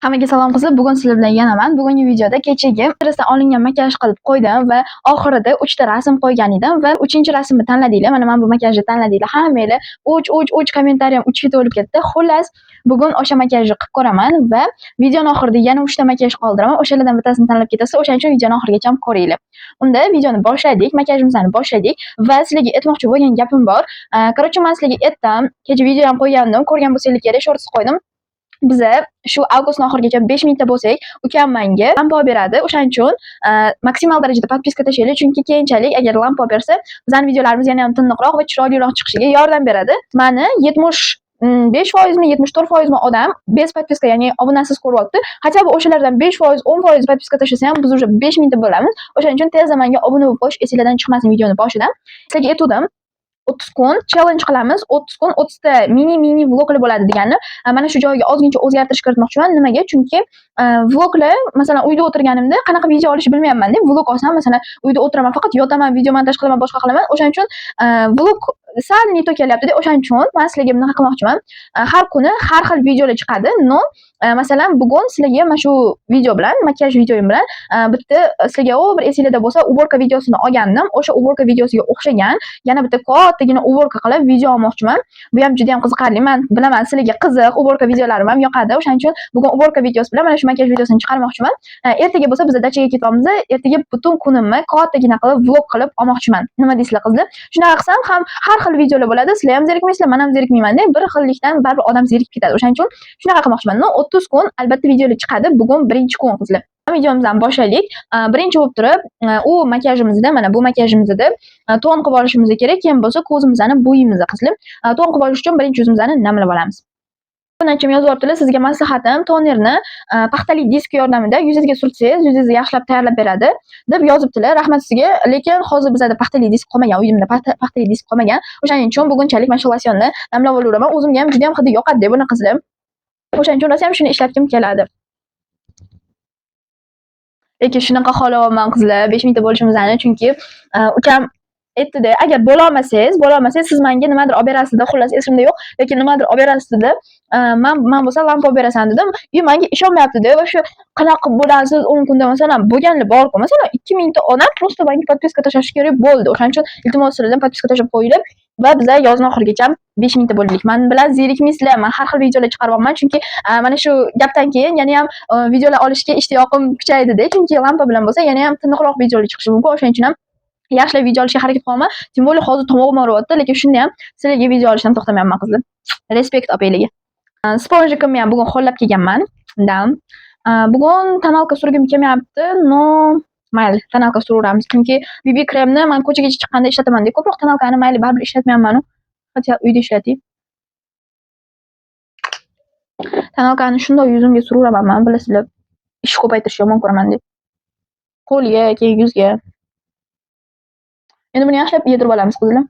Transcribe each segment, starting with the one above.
Hammaga salom, qizlar. Bugun sizlar bilan yana man. Bugungi videoda kechagi Pinterestdan olingan makiyaj qilib qo'ydim va oxirida 3 ta rasm qo'ygan edim va 3-rasmni tanladinglar. Mana bu makiyajni tanladinglar. Hammanglar 3 3 3 kommentariyam 3 ga to'lib ketdi. Xullas, bugun o'sha makiyajni qilib ko'raman va videoni oxirida yana 3 ta makiyaj qoldiraman. O'shalardan bittasini tanlab ketasizlar. O'shaning uchun videoni oxirigacha ko'ringlar. Unda videoni boshladik, makiyajimizni boshladik va sizlarga aytmoqchi bo'lgan gapim bor. Короче, men sizlarga aytdim, kecha video ham qo'ygandim, ko'rgan bo'lsanglar kerak, shorts qo'ydim. Biza shu avgustni oxirigacha 5000 ta bo'lsak, ukam menga lampa olib beradi. O'shaning uchun maksimal darajada подписка tashlaylik, chunki keyinchalik agar lampa olib bersa, bizning videolarimiz yana ham tiniqroq va chiroyliroq chiqishiga yordam beradi. Mani 75 foizmi, 74 foizmi odam без подписка, ya'ni obunasiz ko'ryapti. Хотя бы o'shalardan 5%, 10% подписка tashlasa ham, biz уже 5000 ta bo'lamiz. O'shaning uchun tezda menga obuna bo'lib qo'yish esinglardan chiqmasin videoni boshidan. Sizlarga aytuvdim, 30 kun challenge qilamiz, 30 kun 30 ta mini mini vloglar bo'ladi degani. Mana shu joyiga ozgincha o'zgartirish kiritmoqchiman. Nimaga? Chunki vloglar, masalan, uyda o'tirganimda qanaqa video olishni bilmayapman-da. Vlog olsam, masalan, uyda o'tiraman, faqat yotaman, video montaj qilaman, boshqa qilaman. O'shaning uchun vlog sal не то kelyapti-da. O'shaning uchun men sizlarga bunaqa qilmoqchiman. Har kuni har xil videolar chiqadi. Но, masalan, bugun sizlarga mana shu video bilan, makiyaj videoyim bilan bitta sizlarga o bir esinglarda bo'lsa, уборка videosini olgandim. O'sha уборка videosiga o'xshagan yana bitta kattagina уборка qilib video olmoqchiman. Bu ham juda ham qiziqarli. Men bilaman, sizlarga qiziq, уборка videolarim ham yoqadi. O'shaning uchun bugun уборка videosi bilan mana shu makiyaj videosini chiqarmoqchiman. Ertaga bo'lsa biz dachaga ketyapmiz. Ertaga butun kunimni kattagina qilib vlog qilib olmoqchiman. Nima deysizlar, qizlar? Shunaqa qilsam ham har xil videolar bo'ladi. Sizlar ham zerikmaysizlar, men ham zerikmayman-da. Bir xillikdan baribir odam zerikib ketadi. O'shaning uchun shunaqa qilmoqchiman. Но, 30 kun albatta videolar chiqadi. Bugun birinchi kun, qizlar. Videomizni boshlaylik. Birinchi bo'lib turib, u makiyajimizda, mana bu makiyajimizda ton qilib olishimiz kerak. Keyin bo'lsa ko'zimizni bo'yimizni, qizlar. Ton qilib olish uchun birinchi yuzimizni namlab olamiz. Obunachiim yozyaptilar, sizga maslahatim, tonerni paxtali disk yordamida yuzingizga surtsangiz, yuzingizni yaxshilab tayyorlab beradi, deb yozibdilar. Rahmat sizga. Lekin hozir bizada paxtali disk qolmagan, uyimda paxtali disk qolmagan. O'shaning uchun bugunchalik mana shu losyonni namlab olaveraman. O'zimga ham juda ham hidi yoqadi buni, qizlar. O'shaning uchun rosayam shuni ishlatgim keladi. Lekin shunaqa xohlayapman, qizlar, 5000 ta bo'lishimizni, chunki ukam aytdida, agar bo'lolmasangiz, siz menga nimadir olib berasiz dedi. Xullas, esimda yo'q, lekin nimadir olib berasiz dedi. Man bo'lsa lampa olib berasan dedim. И menga ishonmayapti-da va shu qanaqa qilib bo'lasiz 10 kunda, masalan, bo'lganlar bor-ku. Masalan, 2000 ta odam просто menga подписка tashlashi kerak bo'ldi. O'shaning uchun iltimos sizlardan, подписка tashlab qo'yinglar va biza yozni oxirigacha 5000 ta bo'ldik. Men bilan zerikmaysizlar, men har xil videolar chiqaryapman, chunki mana shu gapdan keyin yana ham videolar olishga ishtiyoqim kuchaydi-da. Chunki lampa bilan bo'lsa yana ham tiniqroq videolar chiqishi mumkin. O'shaning uchun ham yaxshilab video olishga harakat qilyapman. Тем более hozir tomog'im og'riyapti, lekin shunda ham sizlarga video olishdan to'xtamayapman, qizlar. Респект opanglarga. Спонжик imni ham bugun ho'llab kelganman. Да. Bugun тоналка surgim kelmayapti, но mayli, тоналка suraveramiz. Chunki BB kremni men ko'chaga chiqqanda ishlataman-da. Ko'proq тоналка ni mayli baribir ishlatmayapman-u. Хотя uyda ishlatay. Тоналка ni shundoq yuzimga suraveraman man, bilasizlar. Ish ko'paytirishni yomon ko'raman deb. Qo'lga, keyin yuzga. Endi buni yaxshilab yedirib olamiz, qizlar.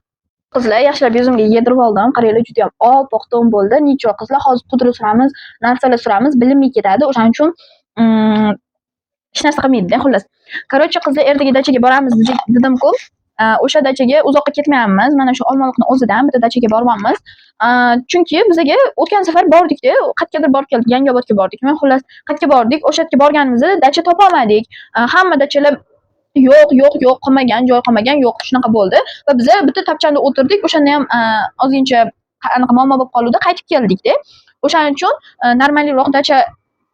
Qizlar, yaxshilab yuzimga yedirib oldim. Qaranglar, juda ham oppoq ton bo'ldi. Ничего, qizlar, hozir pudra suramiz, narsalar suramiz, bilinmay ketadi. O'shaning uchun hech narsa qilmaydi-da, xullas. Короче, qizlar, ertaga dachaga boramiz dedim-ku. O'sha dachaga uzoqqa ketmayapmiz. Mana shu Olmaliqni o'zidan bitta dachaga boryapmiz. Chunki bizaga o'tgan safar bordik-da, qayergadir borib keldik, Yangiobodga bordik. Men xullas qayerga bordik? O'sha yerga borganimizda dacha topolmadik. Hamma dachalar yo'q, yo'q, yo'q, qolmagan, joy qolmagan, yo'q, shunaqa bo'ldi. Va biza bitta tapchanda o'tirdik. O'shanda ham ozgincha anaqa muammo bo'lib qoluvdi, qaytib keldik-da. O'shaning uchun нормальный roq dacha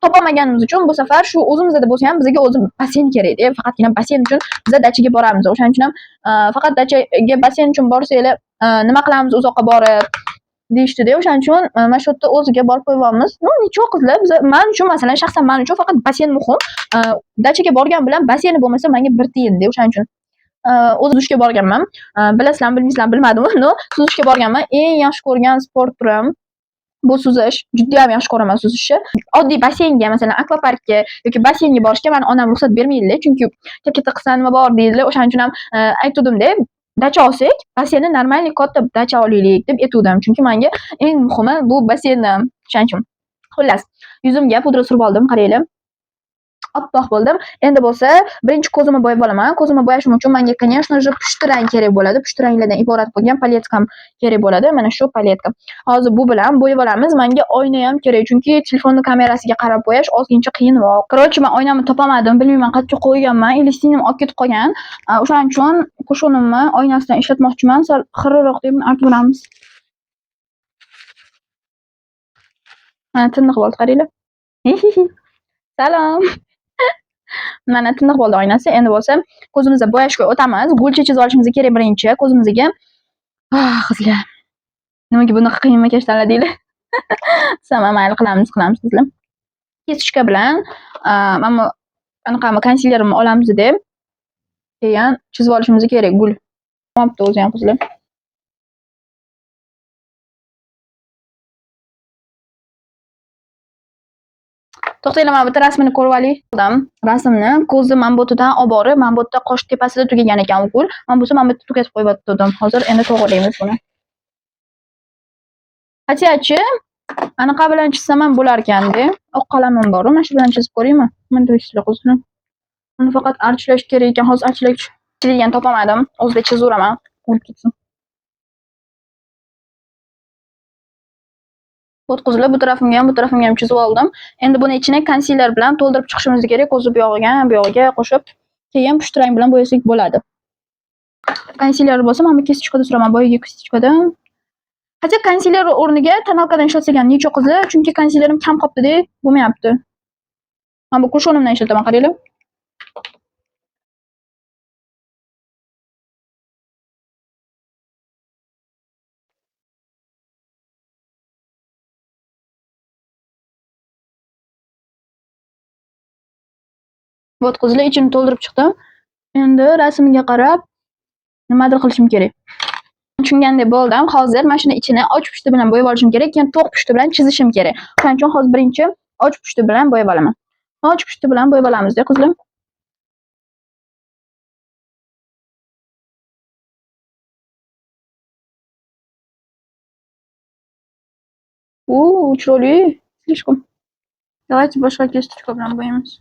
topolmaganimiz uchun bu safar shu o'zimizda bo'lsa ham bizga o'zi basseyn kerakda. Faqatgina basseyn uchun biza dachaga boramiz. O'shaning uchun ham faqat dachaga basseyn uchun borsanglar, nima qilamiz uzoqqa borib, deyishdida. O'shaning uchun mana shu yerda o'ziga borib qo'yyapmiz. Ну ничего, qizlar, biza, man uchun, masalan, shaxsan man uchun faqat basseyn muhim. Dachaga borgan bilan basseyni bo'lmasa, menga bir tiyinda. O'shaning uchun o'zi suzishga borganman. Bilasizlarmi, bilmaysizlarmi, bilmadim, но suzishga borganman. Eng yaxshi ko'rgan sport turim bu suzish. Judayam yaxshi ko'raman suzishni. Oddiy basseynga, masalan, akvaparkka yoki basseynga borishga mani onam ruxsat bermaydilar, chunki katta qilsa nima bor deydilar. O'shaning uchun ham aytuvdimda, dacha olsak, basseyni нормальный katta dacha olaylik deb aytuvdim. Chunki menga eng muhimi bu basseyni. O'shaning uchun. Xullas, yuzimga pudra surib oldim, qaranglar. Oppoq bo'ldim. Endi bo'lsa birinchi ko'zimni bo'yab olaman. Ko'zimni bo'yashim uchun menga, конечно же, pushti rang kerak bo'ladi. Pushti ranglardan iborat bo'lgan палетка m kerak bo'ladi. Mana shu палетка. Hozir bu bilan bo'yab olamiz. Menga oyna ham kerak, chunki telefonni kamerasiga qarab bo'yash ozgincha qiyinroq. Короче, men oynamni topolmadim. Bilmayman, qayerga qo'yganman. Или singlim olib ketib qolgan. O'shaning uchun кушон imni oynasidan ishlatmoqchiman. Sal xiraroq deb artib olamiz. Mana tiniq bo'ldi, qaranglar. Salom. Mana tiniq bo'ldi oynasi. Endi bo'lsa ko'zimizni bo'yashga o'tamiz. Gulcha chizib olishimiz kerak birinchi ko'zimizga. Ah, qizlar. Nimaga bunaqa qiyin makiyaj tanladinglar? Desam, mayli, qilamiz, qilamiz qizlar. Кисточка bilan mana bu anaqami, konsilerimni olamiz deb keyin chizib olishimiz kerak gul. Bo'lmabdi o'zi ham, qizlar. To'xtanglar, mana bitta rasmini ko'rib olay. Rasmni ko'zni mana bu yerdan olib borib, mana bu yerda qosh tepasida tugagan ekan u gul. Men bo'lsa mana bu yerda tugatib qo'yib. Hozir endi to'g'rilaymiz buni. Хотя-chi, anaqa bilan chizsam ham bo'lar ekanda. Oq qalamim bor, mana shu bilan chizib ko'raymi? Nima deysizlar, qizlar? Uni faqat archilash kerak ekan. Hozir archilaydigan topolmadim. O'zida chizaveraman. Bo'lib ketsin. Вот qizlar, bu tarafimga ham, bu tarafimga ham chizib oldim. Endi buni ichini konsiler bilan to'ldirib chiqishimiz kerak. Ko'zi bu yog'iga ham, bu yog'iga qo'shib, keyin pushti rang bilan bo'yasak bo'ladi. Konsiler bo'lsa, mana bu кисточка da suraman, boyagi кисточка da. Хотя konsiler o'rniga тоналка dan ishlatsak ham necha, qizlar, chunki konsilerim kam qolibdi-da, bo'lmayapti. Mana bu кушон imdan ishlataman, qaranglar. Вот qizlar, ichini to'ldirib chiqdim. Endi rasmga qarab nimadir qilishim kerak. Tushungandek bo'ldim. Hozir mana shuni ichini och pushti bilan bo'yab olishim kerak, keyin to'q pushti bilan chizishim kerak. Shuning uchun hozir birinchi och pushti bilan bo'yab olaman. Och pushti bilan bo'yab olamiz-da, qizlar. U, chiroyli. Слишком. Давайте boshqa кисточка bilan bo'yaymiz.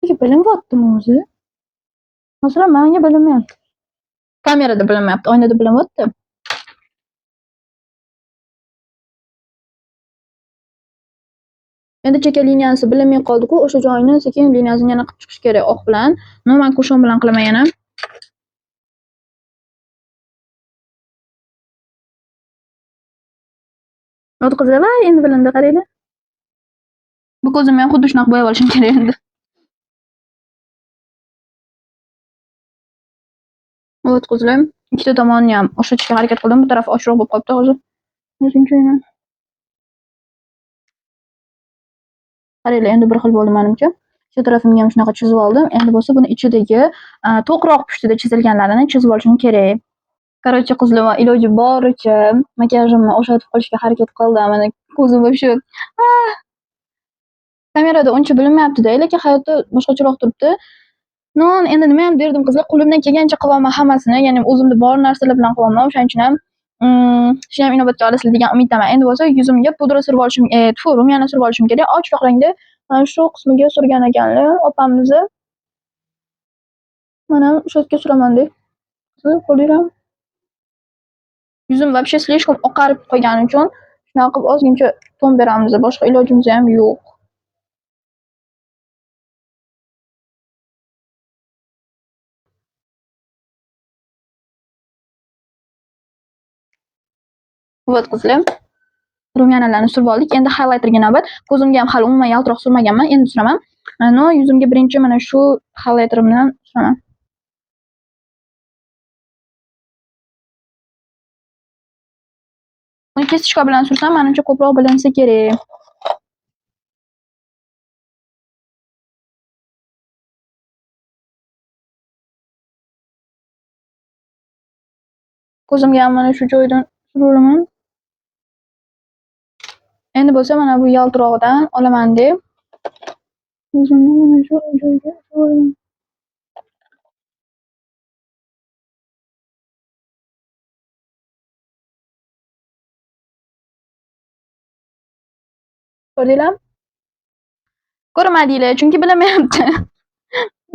Nega bilinyaptimi o'zi? Masalan, menga bilinmayapti. Kamerada bilinmayapti, oynada bilinyapti. Endi chekka liniyasi bilinmay qoldi-ku, o'sha joyini sekin liniyasini yana qilib chiqish kerak oq bilan. Но, men кушон bilan qilaman yana. Вот qizlar, va endi bilindi, qaranglar. Bu ko'zimni ham xuddi shunaqa bo'yab olishim kerak endi. Вот qizlar, ikkita tomonni ham o'xshatishga harakat qildim. Bu taraf ochroq bo'lib qolibdi hozir. O'zimcha. Qaranglar, endi bir xil bo'ldi menimcha. Shu tarafimga ham shunaqa chizib oldim. Endi bo'lsa buni ichidagi to'qroq pushtida chizilganlarini chizib olishim kerak. Короче, qizlar, iloji boricha makiyajimni o'xshatib qolishga harakat qildim. Mana ko'zim вообще kamerada uncha bilinmayapti-da, lekin hayotda boshqacharoq turibdi. Но, endi nima ham derdim, qizlar, qo'limdan kelgancha qilyapman hammasini, ya'ni o'zimda bor narsalar bilan qilyapman. O'shaning uchun ham shuni ham inobatga olasizlar degan umiddaman. Endi bo'lsa yuzimga pudra surib olishim, tfu, румяна surib olishim kerak. Ochroq rangda mana shu qismiga surgan ekanlar opamizni. Mana o'sha yerga suraman-da. Ko'rdinglarmi? Yuzim вообще слишком oqarib qolgani uchun shunaqa qilib ozgincha ton beramiz. Boshqa ilojimiz ham yo'q. Вот qizlar, румяна larni surib oldik. Endi highlighterga navbat. Ko'zimga ham hali umuman yaltiroq surmaganman, endi suraman. Но, yuzimga birinchi mana shu highlighterim bilan suraman. Uni кисточка bilan sursam, menimcha ko'proq bilinsa kerak. Ko'zimga ham mana shu joydan suraveraman. Endi bo'lsa mana bu yaltirog'idan olaman deb yuzimni mana shu joyga suraveraman. Ko'rdinglarmi? Ko'rmadinglar, chunki bilinmayapti.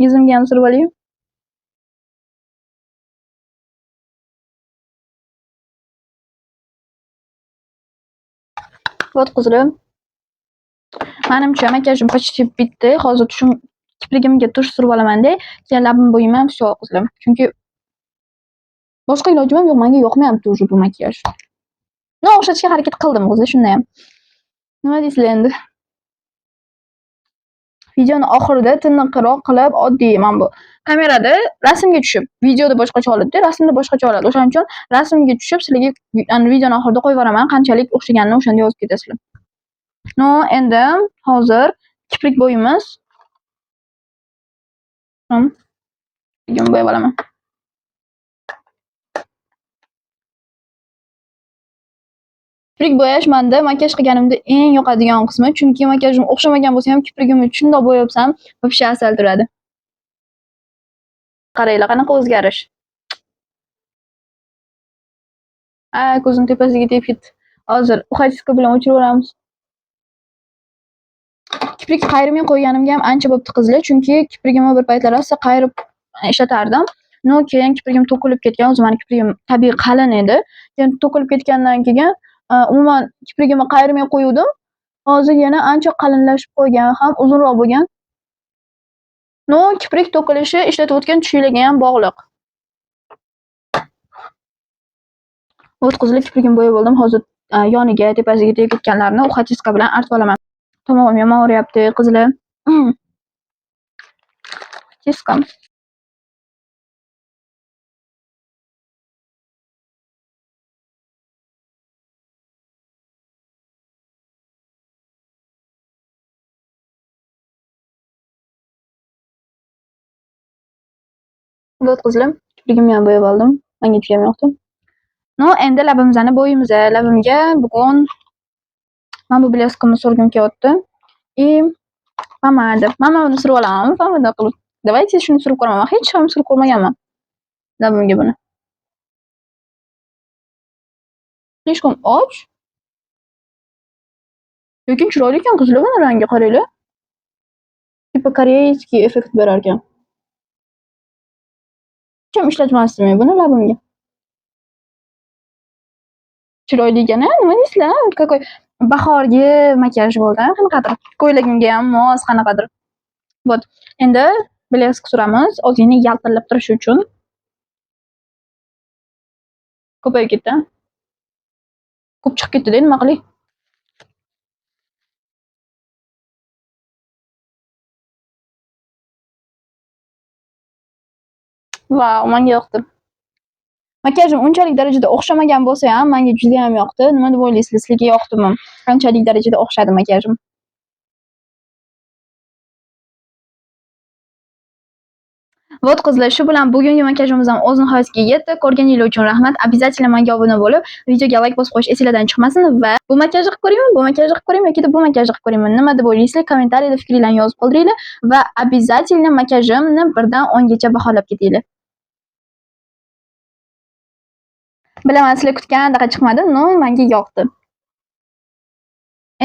Yuzimga ham surib olay. Вот, qizlar. Manimcha, makiyajim почти bitdi. Hozir tushim kiprigimga tush surib olaman-da, keyin labimni bo'yayman, всё, qizlar. Chunki boshqa ilojim ham yo'q, menga yoqmayapti уже bu makiyaj. Но, o'xshatishga harakat qildim, qizlar, shundayam. Nima deysizlar endi? Videoni oxirida tiniqroq qilib, oddiy mana bu kamerada rasmga tushib, videoda boshqacha oladi-da, rasmda boshqacha oladi. O'shaning uchun rasmga tushib, sizlarga videoni oxirida qo'yib yuboraman, qanchalik o'xshaganini o'shanda yozib ketasizlar. Но, endi hozir kiprik bo'yimiz. Kiprigimni bo'yab olaman. Kiprik bo'yash menda makiyaj qilganimda eng yoqadigan qismi, chunki makiyajim o'xshamagan bo'lsa ham kiprigimni shundoq bo'yabsam, вообще asal turadi. Qaranglar, qanaqa o'zgarish. A, ko'zim tepasiga tegib ketdi. Hozir ухочистка bilan o'chirib yuboramiz. Kiprik qayirmay qo'yganimga ham ancha bo'pti, qizlar, chunki kiprigimni bir paytlar rosa qayirib ishlatardim. Но, keyin kiprigim to'kilib ketgan. O'zi mani kiprigim tabiiy qalin edi. Keyin to'kilib ketgandan keyin umuman kiprigimni qayirmay qo'yuvdim. Hozir yana ancha qalinlashib qo'ygan, ham uzunroq bo'lgan. Но, kiprik to'kilishi ishlatayotgan tushinglarga ham bog'liq. Вот, qizlar, kiprigimni bo'yab oldim. Hozir yoniga, tepasiga tegib ketganlarini ухочистка bilan artib olaman. Tomog'im yomon og'riyapti, qizlar. Чистка. Вот, qizlar, kiprigimni ham bo'yab oldim. Menga judayam yoqdi. Но, endi labimizni bo'yaymiz. Labimga bugun mana bu блеск imni surgim kelyapti. И pomada. Mana buni surib olamanmi pomada qilib? Давайте shuni surib ko'raman. Men hech ham surib ko'rmaganman labimga buni. Слишком och. Lekin chiroyli ekan, qizlar, buni rangi, qaranglar. Типа корейский effekt berar ekan. Hech ham ishlatmasdim men buni labimga. Chiroyli ekan, a? Nima deysizlar? Какой bahorgi makiyaj bo'ldi, qanaqadir. Ko'ylagimga ham mos qanaqadir. Вот. Endi блеск suramiz, ozgina yaltillab turishi uchun. Ko'payib ketdi. Ko'p chiqib ketdi-da, nima qilay? Vau, menga yoqdi. Makiyajim unchalik darajada o'xshamagan bo'lsa ham, menga juda ham yoqdi. Nima deb o'ylaysizlar, sizlarga yoqdimi? Qanchalik darajada o'xshadi makiyajim? Вот, qizlar, shu bilan bugungi makiyajimiz ham o'z nihoyasiga yetdi. Ko'rganingiz uchun rahmat. Обязательно menga obuna bo'lib, videoga like bosib qo'yish esinglardan chiqmasin va bu makiyajni qilib ko'raymi, bu makiyajni qilib ko'raymi yoki bu makiyajni qilib ko'raymi? Nima deb o'ylaysizlar? Kommentariyada fikringlarni yozib qoldiringlar va обязательно makiyajimni 1 dan 10 gacha baholab ketinglar. Bilaman, sizlar kutgandaqa chiqmadi, но menga yoqdi.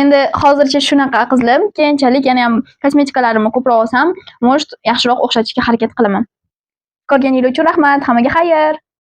Endi hozircha shunaqa, qizlar. Keyinchalik yana ham kosmetikalarimni ko'proq olsam, может, yaxshiroq o'xshatishga harakat qilaman. Ko'rganingiz uchun rahmat. Hammaga xayr.